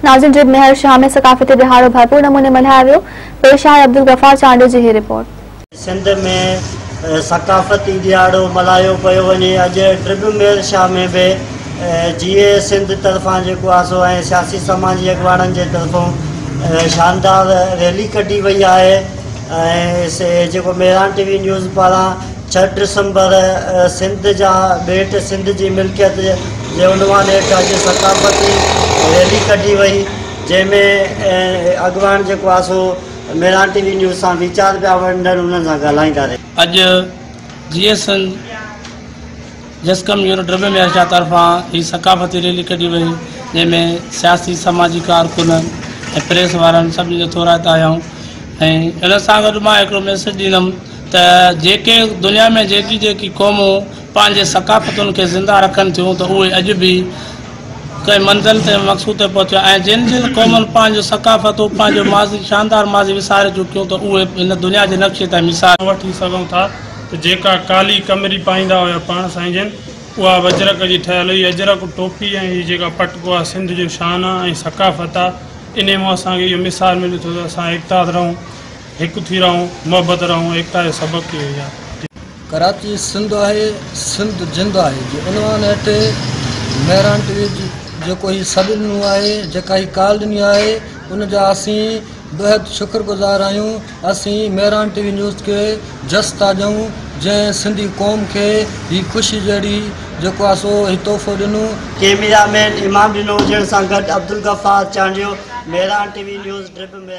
ناظرين ڊرٻ ميهر شاهه ۾ ثقافتي ڏهاڙو ڀرپور نموني ملهايو ويو، پيش آهي عبدالغفار چانڊيو جي هي رپورٽ. سنڌ ۾ ثقافتي ڏهاڙو ملهايو پيو وڃي، اڄ ڊرٻ ميهر شاهه ۾ به جيئي سنڌ طرفان جيڪو آهي سو ۽ سياسي سماجي اڳواڻن جي طرفون شاندار ريلي ڪڍي وئي آهي ۽ جيڪو مهراڻ ٽي وي نيوز پاران ڇهه ڊسمبر سنڌ جا ٻيٽ سنڌ جي ملڪيت جي عنوان هيٺ اڄ ثقافتي ريلي ڪڍي وئي جنهن ۾ اڳواڻ جيڪو آهي سو مهراڻ ٽي وي نيوز سان ويچار پيا ونڊن انهن سان ڳالهائيندا رهيا. اڄ جيئي سنڌ جسقم يونٽ ڊرٻ ميهر شاهه طرفان هي ثقافتي ريلي ڪڍي وئي جنهن ۾ سياسي سماجي ڪارڪن ۽ پريس وارن سڀني جو ٿورائتا آهيون ۽ ان سان گڏ مان هڪڙو ميسيج ڏيندم ته جيڪي دنيا ۾ جيڪي جيڪي قومون پنهنجي ثقافتن کي زنده رکن ٿيون ته اهي اڄ به ڪنهن منزل تي مقصود تي پهتيون ۽ جن جن قومن پنهنجو ثقافتون پنهنجو ماضي شاندار ماضي وساري چڪيون ته اهي هن دنيا جي نقشي تان مثال وٺي سگهون ٿا ته جيڪا ڪالي ڪمري پائيندا هيا پاڻ سائين جن اها به اجرڪ جي ٺهيل هئي اجرڪ ٽوپي ۽ هي جيڪا پٽڪو آهي سنڌ جو شان آهي ۽ ثقافت آهي انهي مان اسان کي اهو مثال ملي ٿو ته اسان ايڪتا رهون هڪ ٿي رهون، محبت رهون، ايڪتا جو سبق اهو ئي آهي. ڪراچي سنڌ آهي، سنڌ جند آهي جي عنوان هيٺ مهراڻ ٽي وي جيڪو هي سڏ ڏنو آهي، جيڪا هي ڪال ڏني آهي، ان جا اسين بيحد شڪر گذار آهيون. اسين مهراڻ ٽي وي نيوز کي جس ٿا ڏيون، جنهن سنڌي قوم کي هي خوشي جهڙي جيڪو آهي سو هي تحفو ڏنو. ڪيميرا مين امام ڏنو هجڻ سان گڏ Abdul Ghaffar Chandio, Mehran T V news, ڊرٻ ۾.